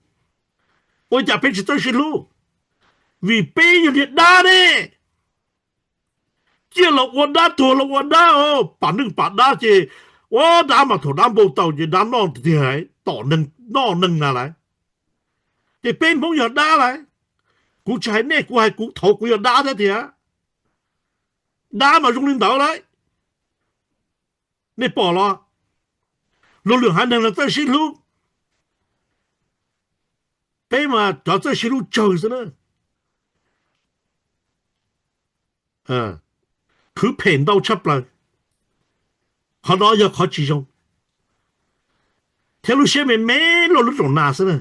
Ua cas peb tsis txawj sib hlub? Vim peb yog niag dab ne. Ciaj los ua dab, tuag los ua dab, pam neej pam dab ces ua dab mas thaum dab npau taws ces dab noj tiag, tom neeg noj neeg na lawm. Ces peb Hmoob yog dab lawm. Kuv tsis hais nej, kuv hais kuv thaum kuv yog dab thiab tiag. Dab mas zoo li ntawd lawm. Nej pom los? Luag lwm haiv neeg los txawj sib hlub, peb mas cov txawj sib hlub tsawg xwb na. Khwv phem ntau tshaj plaws. Qhov no yog qhov tsis zoo, thiab lub siab me me luaj lub roos nas xwb na.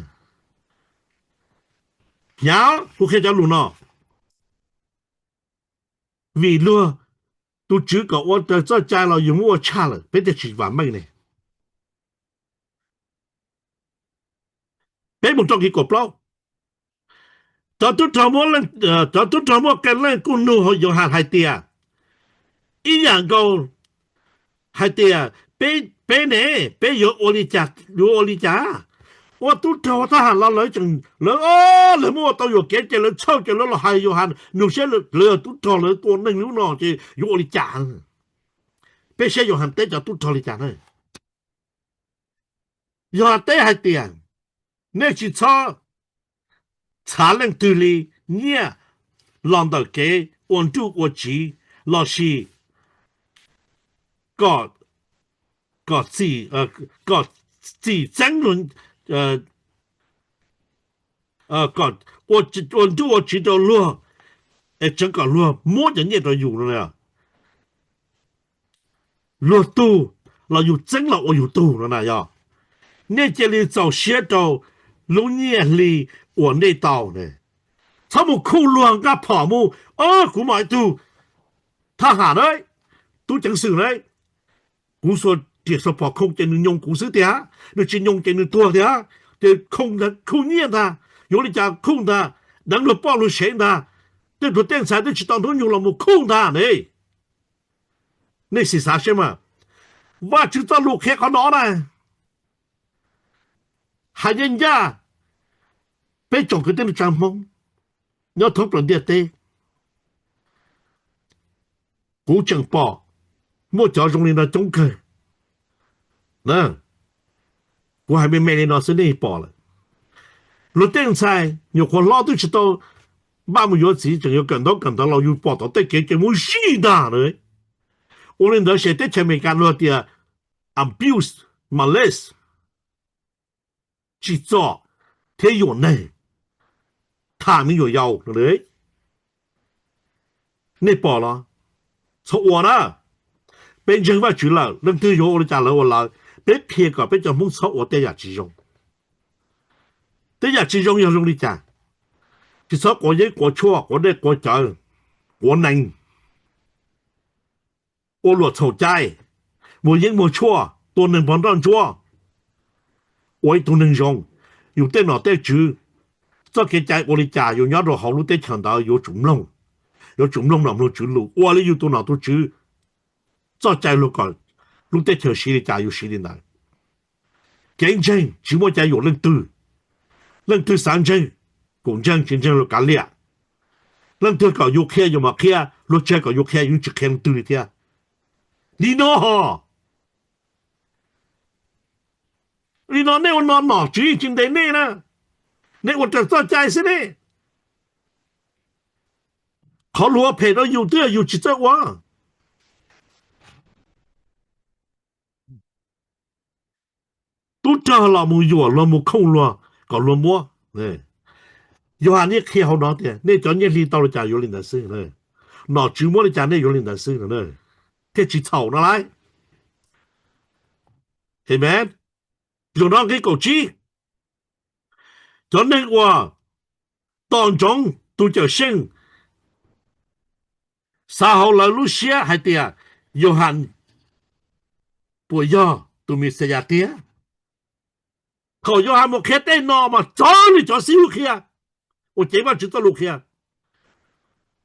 Hnyav kuv qhia cov lus no, vim luag tus tswv kom ua raws txoj cai los yus muab ua tshaj lawm, peb thiaj tsis vam meej ne. Peb mus rau nqe kaum plaub. Cov tub rog muaj, cov tub rog muaj qee leej kuj nug Yauhas hais tias, ib yam nkaus hais tias, peb ne, peb yuav ua li cas, yuav ua li cas? Ua tub rog thab ham los lawv tseem, lawv, lawv muab ua tau yuam kev ces lawv txhawj ces lawv los hais Yauhas, nug seb lawv yog tub rog, lawv tua neeg li ub no ces yuav ua li cas? Peb saib Yauhas teb cov tub rog li cas na. Yauhas teb hais tias, nej tsis txhob txhav leej twg li nyiaj los ntawm kev ua nruj ua tsiv, lossis kom, kom txim, kom txim txeeb, kom ua nruj ua tsiv rau luag, es tseev kom luag muab cov nyiaj rau yus no. Luag tug los yus txeeb los ua yus tug no na yog. Nej cia li txaus siab rau lub nyiaj hli uas nej tau ne. Txhob mus khuj luag nqaj phom mus, kuv mam ib tug thaj ham na, tub ceev xwm na, kuv xuas riam xuas phom khooj ces nws nyoo kuv xwb tiag, nws tsis nyoo ces nws tuag tiag. Ces khuj nyiaj ntag, yuav li cas khuj ntag, deev luag poj luag sev ntag, tej pluag tej ntxhais twb tsis tau hnub nyoog los mus khuj ntag ne. Nej sim xav seb mas, Vajtswv txoj lus qhia qhov no na, hais ncaj ncaj, peb tsoom kwv tij neej tsa Hmoob nyob thoob plaws ntiaj teb, kuv tseem pom muaj cov zoo li no coob kawg. Kuv hais me me li no xwb nej pom lawm. Luag tej ntxhais nyuam qhuav hlob twb tsis tau npaj mus yuav txiv, tseem yuav kawm ntaub kawm ntawv los yus pom tom tej kev ces muab zij ntag na. Ua li ntawd ces teb chaws Amelikas luag tias abuse, molest, tsim txom thiab yuam neeg, tham me nyuam yaus no. Nej pom los? Txhob ua na. Peb ntseeg Vajtswv lawm, leej twg yuav ua li cas lawv ua lawv, peb qhia kom peb cov Hmoob txhob ua tej yam tsis zoo. Tej yam tsis zoo yog zoo li cas? Tsis txhob quav yeeb quav tshuaj, quav dej quav cawv, quav nees, ua luam txhaum cai, muag yeeb muag tshuaj, tua neeg pov nroj ntsuab, ua ib tug neeg zoo, yus tej nom tej tswv, txoj kev cai ua li cas yus nyob rau hauv lub teb chaws ntawd yuav tsum mloog, yuav tsum mloog nom mloog tswv lus, ua li yus tus nom tus tswv txoj cai luag kom lub teb chaws siv li cas yus siv li ntawd. Kev ntseeg tsis muaj cai yuam leej twg, leej twg xav ntseeg kuj ntseeg, tsis ntseeg los kav liam. Leej twg kom yus qhia yus mam qhia, luag tseg kom yus qhia yus tsis qhia leej twg li thiab. Li no ho, li no nej ua no nom tswv yeej tsis ntes nej na, nej ua raws txoj cai xwb ne. Qhov luag phem rau yus twb yog yus tsis txawj ua. Tub rog los mus yuam luag mus khooj luag kom luag muab. Yauhas niaj qhia hauv no tias nej cov nyiaj hli tau li cas yuav li ntawd xwb, nom tswv muab li cas nej yuav li ntawd xwb, thiaj tsis txhaum no lauj. Amen. Zaum no nqe kaum tsib, cov neeg uas tos ntsoov tus Cawmseej xav hauv lawv lub siab hais tias Yauhas puas yog tus Mexiyas tiag. Thaum Yauhas mus qhia tej no mas txawv li cov xib hwb qhia uas cev Vajtswv txoj lus qhia,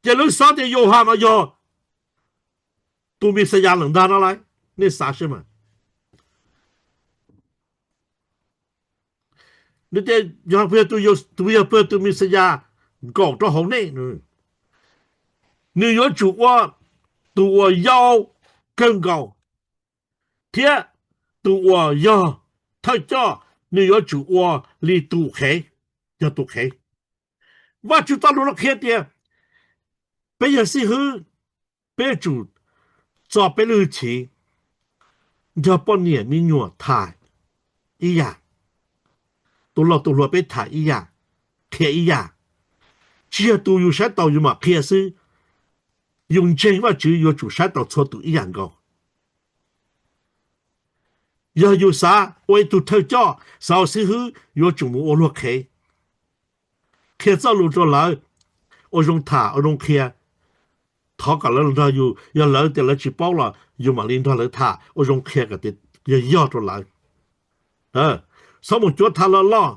ces lawv xav tias Yauhas mas yog tus Mexiyas lawm ntag no lauj. Nej xav seb mas, nws tias Yauhas puas yog tus, yog puas yog tus Mexiyas nkaum rau hauv nej? Nws yuav tsum ua tus uas yau kawg nkaus, thiab tus uas yog thawj coj nws yuav tsum ua li tus qhev, yog tus qhev. Vajtswv txoj lus no qhia tias peb yog xib hwb, peb yuav tsum txo peb lub hwj chim nrog poj niam me nyuam tham ib yam, tus laus tus hluas peb tham ib yam, qhia ib yam. Tsis yog tus yus saib taus yus mam qhia xwb, yus ntseeg Vajtswv yuav tsum saib taus txhua tus ib yam nkaus. Yog yus xav ua ib tug thawj coj, xav ua xib hwb, yuav tsum mus ua luag qhev, qhia txoj lus rau lawv, ua zoo tham ua zoo qhia. Thov kom lawv los nrog yus, yog lawv tias lawv tsis paub los yus mam li nrog lawv tham ua zoo qhia kom tias yog yog rau lawv. Txhob mus cuab tham loj loj.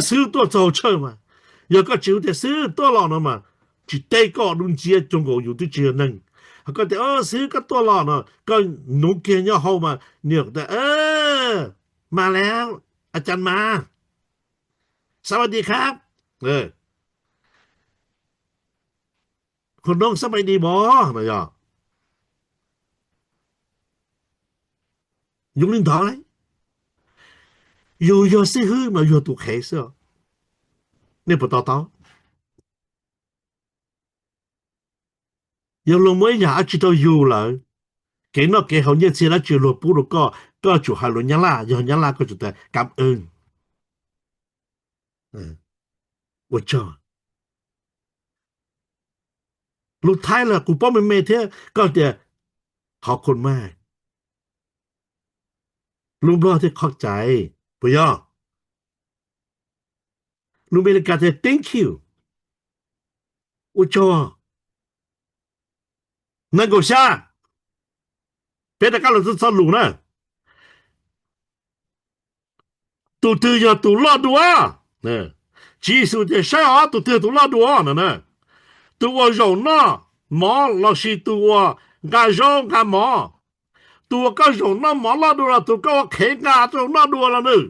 Xib hwb tuaj txog hauv tshawj mas, yog koj tsis hu tias xib hwb tuaj los no mas, tsis teb koj dub nciab cuag nkaus yus twb tsis yog neeg. Ho koj tias xib hwb koj tuaj los no, koj nuv kiag nyob hauv mas nws tias mas lawm, a cas mas, สวัสดีครับ คนน้อง สบายดีบ่ no yog zoo li ntawd. Yus yog xib hwb mas yog tus qhev xwb, nej puas to taub? Yog luag muab ib yam dab tsi rau yus lawm, kev noj kev haus nyiaj txiag dab tsi luag pub rau koj, koj tsum hais lus Nyab Laj, yog Nyab Laj koj tsum tias 感恩, ua tsaug. Lus Thaib los kuv paub me me thiab, koj tias ขอบคุณมาก. Lus Nplog thiaj ขอบใจ, puas yog? Lus Amelikas tias thank you, ua tsaug. Nees nkaum xya, peb rov qab los txog txoj lus na. Tus twg yog tus loj dua? Tswv Yexus tias saib os, tus twg yog tus loj dua no na? Tus uas zaum noj mov lossis tus uas nqa zaub nqa mov? Tus uas koj zaum noj mov loj dua los tus koj ua qhev nqa rau noj dua los nws?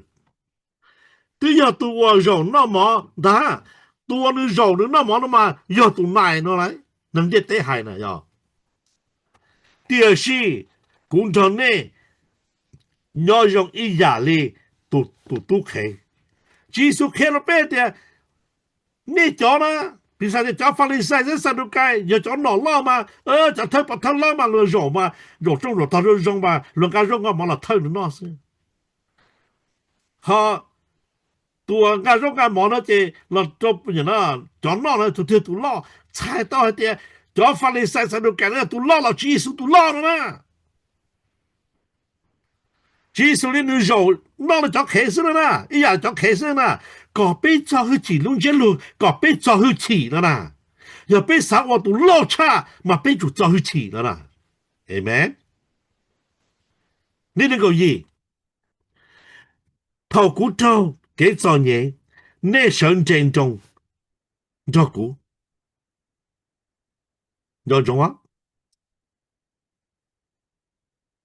Twb yog tus uas zaum noj mov ntag. Tus uas nws zaum nws noj mov no mas yog tus nais no lauj, neeg ntiaj teb hais na yog. Tiam sis kuv nrog nej nyob zoo ib yam li tus tub qhev. Tswv Yexus qhia rau peb tias nej cov na, piv xam tias cov Falixais thiab Xadukais yog cov nom loj mas, cov thawj pov thawj lawm mas luag zaum mas zaum rooj zaum tog zoo zoo mas luag nqa zaub nqa mov los thawj nws noj xwb. Ho tus uas nqa zaub nqa mov no ces los rau cov noj no tus twg tus loj? Txhais tau hais tias cov Falixais Xadukais no yog tus loj los Tswv Yexus tus loj no na. Tswv Yexus li nws zaum noj li cov qhev xwb no na, ib yam cov qhev xwb no na, kom peb txo hwj chim lub ntsiab lus, kom peb txo hwj chim no na. Yog peb xav ua tus loj tshaj mas peb tsum txo hwj chim no na. Amen. Nqe nees nkaum yim, thaum kuv raug kev txom nyem, nej sawv nres nroos nrog kuv. Nco ntsoov,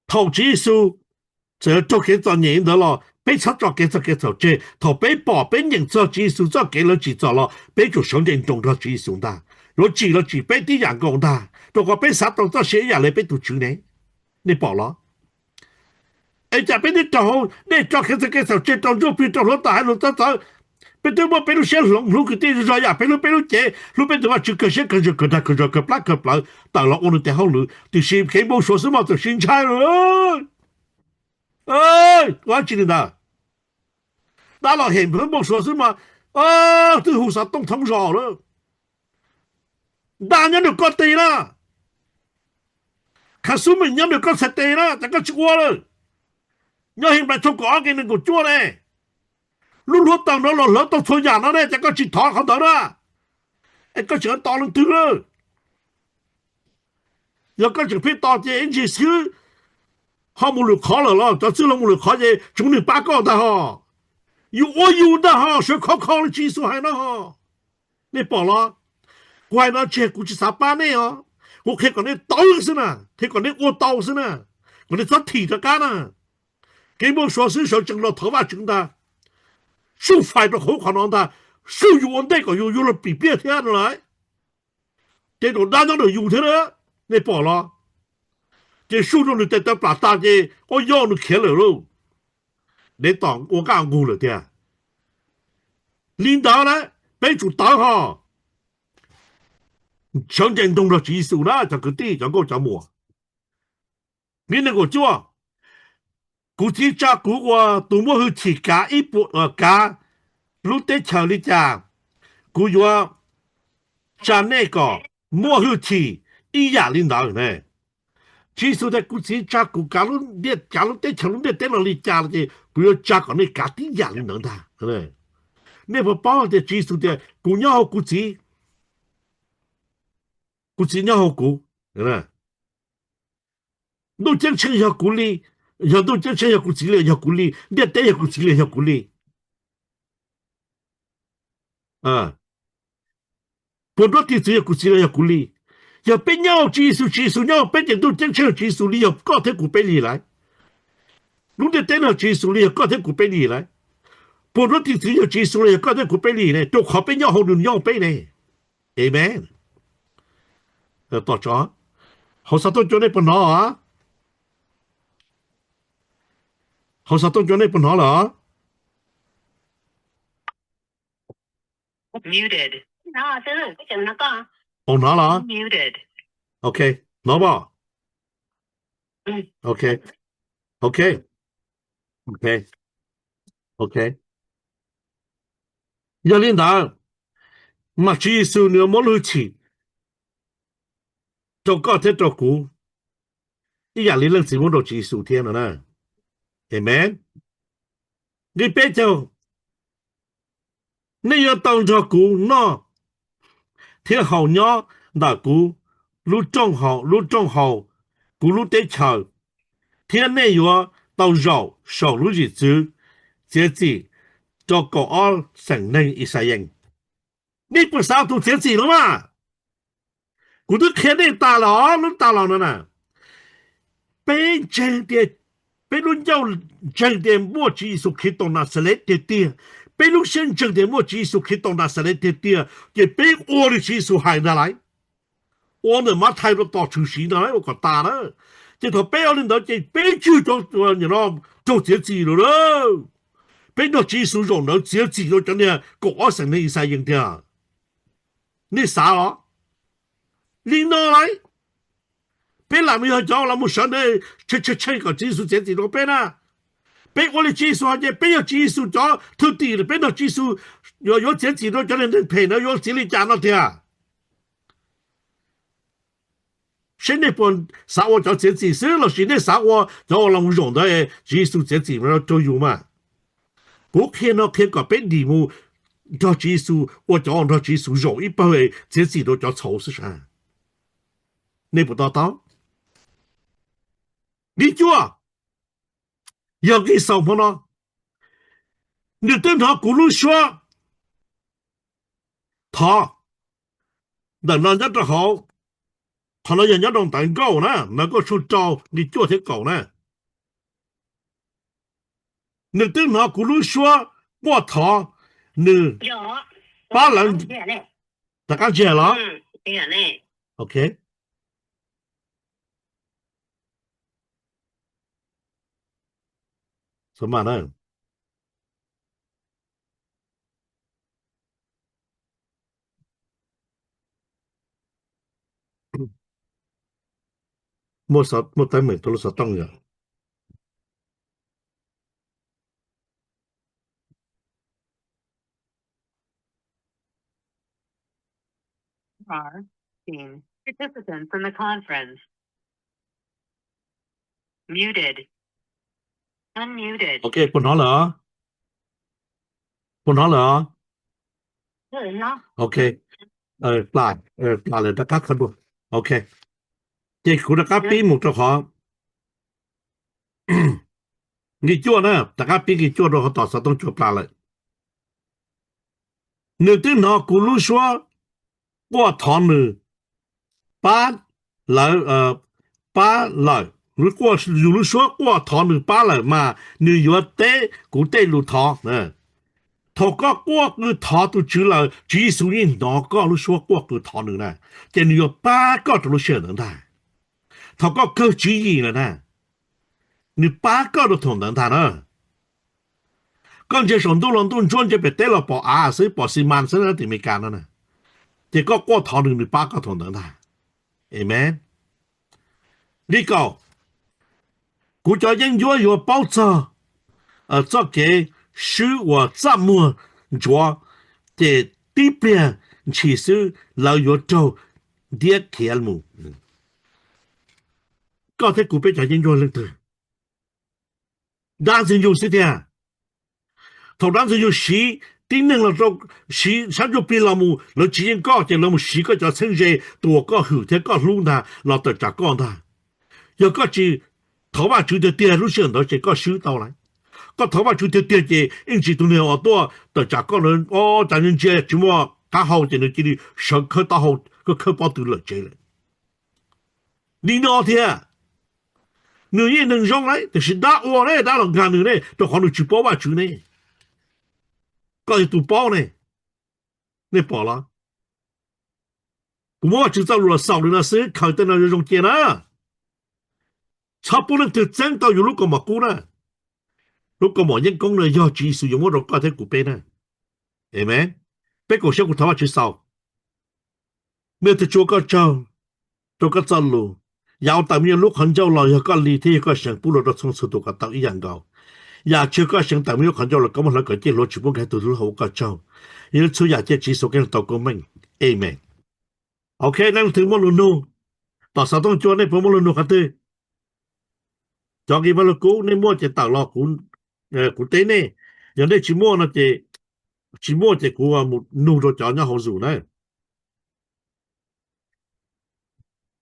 thaum Tswv Yexus txawm raug kev txom nyem ntawd los peb txhob tso kev txog kev txhaum tseg. Thaum peb pom peb nyeem txog Tswv Yexus txoj kev lawv tsim txom los peb tsum sawv nres nroos nrog Tswv Yexus ntag. Yuav tsim los tsim peb tib yam nkaus ntag, rau qhov peb xav tau txoj sia ib yam li peb tus Tswv ne. Nej pom los? Es cas peb twb raug, nej tso kev txog kev txhaum tseg, rau ntsuj plig, rau hluav taws, hais lus txawv txawv, peb twb muab peb lub siab hloov hlub kwv tij zog yam peb hlub peb lub cev, hlub peb tus Vajtswv kawg siab kawg ntsws kawg dag kawg zog kawg plab kawg plawv tawm los ua nws tes hauj lwm, tiam sis kev npau suav xwb mas txawm sib ntshai lawm. Ua dab tsi li ntawd? Dab los hem npau suav xwb mas twb hu xov tooj thoob zos lawm. Dab nyob nram koj tes na, khav xub meem nyob nram koj txhais tes na, cas koj tsis ua lawm? Nyob Henplais tshooj kaum ob nqe nees nkaum cuaj ne, lub hluav taws no los hlawv tau txhua yam no ne, cas koj tsis thov qhov ntawd na? Es koj tseem tos leej twg lawm? Yog koj tseem pheej tos ces ib ntsis xwb ho mus lwm qhov lawm los, cov txwj laug mus lwm qhov ces tsoom neeg pab koj ntag ho. Yus ua yus ntag ho, sawv khov kho li Tswv Yexus hais no ho. Nej pom los? Kuv hais no tsis yog kuv tsis xav pab nej os, kuv qhia kom nej tawv xwb na, qhia kom nej ua tau xwb na, kom nej txhob thim rov qab na. Kev npau suav xwb sawv tsees los thov Vajtswv ntag, sub fais rau qhov no ntag, sub yus ua ntej kom yus yuav luag pim pliaj thiab no lawm. Ces tus dab nyob ntawm yus thiab na, nej pom los? Ces sub rau nws tes taw plam tas ces ua yog nws khiav lawm lauj. Dev tom ua nqaj nqug lawm tiag. Li ntawd na, peb tsum tawv ho sawv nres nroos nrog Tswv Yexus na cov kwv tij cov nkauj cov muam. Nqe nees nkaum cuaj, kuv txiv tsa kuv ua tus muaj hwj chim kav ib puas, kav lub teb chaws li cas, kuv yuav tsa nej kom muaj hwj chim ib yam li ntawd ne. Tswv Yexus tias kuv txiv tsa kuv kav lub teb chaws lub ntiaj teb no li cas los ces kuv yuav tsa kom nej kav tib yam li ntawd ntag. Nej puas paub tias Tswv Yexus tias kuv nyob hauv kuv txiv, kuv txiv nyob hauv kuv. Ntuj ceeb tsheej yog kuv li, yog ntuj ceeb tsheej yog kuv txiv li yog kuv li, ntiaj teb yog kuv txiv li yog kuv li, puas nruab tig txwv yog kuv txiv li yog kuv li. Yog peb nyob hauv Tswv Yexus, Tswv Yexus nyob hauv peb ces ntuj ceeb tsheej yog Tswv Yexus li yog koj thiab kuv peb li lawm. Lub ntiaj teb no Tswv Yexus li yog koj thiab kuv peb li lawm. Puas nruab tig txwv yog Tswv Yexus li yog koj thiab kuv peb li ne, rau qhov peb nyob hauv nws nyob hauv peb ne. Amen. Tom tso, hauv xov tooj cua nej puas hnov? Hauv xov tooj cua nej puas hnov lawm? Puas hnov los? Ok, hnov pom? Ok, ok, ok, ok. Yog li ntawd, mas Tswv Yexus nws muab lub hwj chim rau koj thiab rau kuv ib yam li leej txiv muab rau Tswv Yexus thiab no na. Amen. Nqe peb caug, nej yuav tau nrog kuv noj thiab haus nyob ntawm kuv lub rooj haus, lub rooj haus kuv lub teb chaws, thiab nej yuav tau zaum saum lub zwm txwv txiav txim rau kaum ob xeem neeg Yixalayees. Nej puas xav tus txiav txim no mas? Kuv twb qhia nej tas los, lub tas los no na, peb ntseeg tias, peb lub ncauj ntseeg tias muaj Tswv Yexus Khetos Naxales tiag tiag, peb lub siab ntseeg tias muaj Tswv Yexus Khetos Naxales tiag tiag, ces peb ua li Tswv Yexus hais ntag lauj. Ua ntawm Mathais rau tom tshwm sim ntag lauj, ua kom tas na. Ces thaum peb ua li ntawd ces peb tswj raug txiav txim lawm lauj. Peb nrog Tswv Yexus zaum ntawd txiav txim rau cov niag kaum ob xeem neeg Yixalayees tiag. Nej xav los? Li no lauj, peb lam mus yog cov los mus sawv ntawd tsheej tsheej kom Tswv Yexus txiav txim rau peb na. Peb ua li Tswv Yexus hais ces peb yog Tswv Yexus cov thwj tim, peb nrog Tswv Yexus yuav txiav txim rau cov neeg phem ntawd yuav txiav li cas no tiag. Seb nej puas xav ua cov txiav txim xwb los sis nej xav ua cov uas los zaum ntawd Tswv Yexus txiav txim rau yus mas. Kuv qhia no qhia kom peb dim mus nrog Tswv Yexus ua cov uas nrog Tswv Yexus zaum ib pawg txiav txim rau cov txhaum xwb sav. Nej puas to taub? Nqi cuaj, yog nqi xaus hmo no, nws twb hnov kuv lub suab thov ntawm no nyob rau hauv, qhov no yog nyob rau ntawv nkauj na, ntawv nkauj tshooj rau nqi cuaj thiab kaum na. Nws twb hnov kuv lub suab quaj thov nws pab lawv. Rov qab ntsiag los? Ok. Muaj teeb meem rau lub xov tooj yom. Are seen. Participants in the conference. Muted. Unmuted. Ok, puas hnov lawm os? Puas hnov lawm os? Ok. Plas, plas lawm rov qab khawb dua. Ok. Ces kuv rov qab pib mus rau qhov nqi cuaj na, rov qab pib nqi cuaj rau qhov tom xov tooj cuaj plas lawm. Nws twb hnov kuv lub suab quaj thov nws pab lawv, pab lawm, yus lub suab quaj thov nws pab lawm mas nws yuav teb kuv tej lus thov. Thaum koj quaj qw thov tus Tswv lawm, Tswv Yexus yeej hnov koj lub suab quaj qw thov nws na, ces nws yuav pab koj rau lub sij hawm ntawd ntag. Thaum koj kawg tswv yim lawm na, nws pab koj rau thaum ntawd ntag na. Koj ntsia saum ntuj los ntuj ntsuab, ntsia pem teb los pom av xwb, pom xi mas xwb na, tim Amelikas no na. Ces koj quaj thov nws, nws pab koj thaum ntawd ntag. Amen. Nqi kaum, kuv cov yeeb ncuab yuav paub txog txoj kev swb uas txaj muag ntsuav, ces tib pliag ntshis xwb lawv yuav raug ntiab khiav mus. Koj thiab kuv peb cov yeeb ncuab leej twg? Dab ntxwg nyoog xwb tiag. Thaum dab ntxwg nyoog siv tib neeg los rau, siv sab ntsuj plig los mus lawv tsis yeej koj, ces lawv mus siv koj cov txheeb ze tus uas koj hwm thiab koj hlub ntag los tawm tsam koj ntag. Yog koj tsis thov Vajtswv tiag tiag lub sij hawm ntawd ces koj swb tau lawm. Koj thov Vajtswv tiag tiag ces ib ntsis tus niag uas tuaj tawm tsam koj ntawd, o, cas ntsia tsis muaj qab hau ces nws cia li sawv khawb taub hau, khawb pob tw lawm tsev lawm. Li no thiab, nws yeej neeg zoo lawm tiam sis dab ua ne, dab los nkag nws ne, rau qhov nws tsis paub Vajtswv ne. Koj yog tus paub ne, nej pom los? Kuv muab Vajtswv txoj lus los xaus li no xwb, khaws tej no zoo zoo cia na. Txhob pub leej twg txeeb tau yus lub kaus mom kub na. Lub kaus mom yeeb koob no yog Tswv Yexus yuav muab rau koj thiab kuv peb na. Amen. Peb koom siab kuv thov Vajtswv xaus. Vajtswv, ua koj tsaug rau koj txoj lus. Yam ua tawm me nyuam lub qhov ncauj los yog koj li thiab yog koj seev pub los rau txhua txhua tus kom tau ib yam nkaus. Yam tsis yog koj seev tawm me nyuam lub qhov ncauj los koj muab hlawv kom ciaj hluav tsis pub nkag tus hlub hauv, ua koj tsaug. Yog li txhua yam cia Tswv Yexus Khetos tau koob meej. Amen. Ok, nej leej twg muaj lus nug, tom xov tooj cua nej puas muaj lus nug qhov twg? Cov nqi vaj lug kub nej muaj ces tawm los kuv, kuv teb nej. Yog nej tsis muaj no ces, tsis muaj ces kuv mus nug rau cov nyob hauv Zoom na.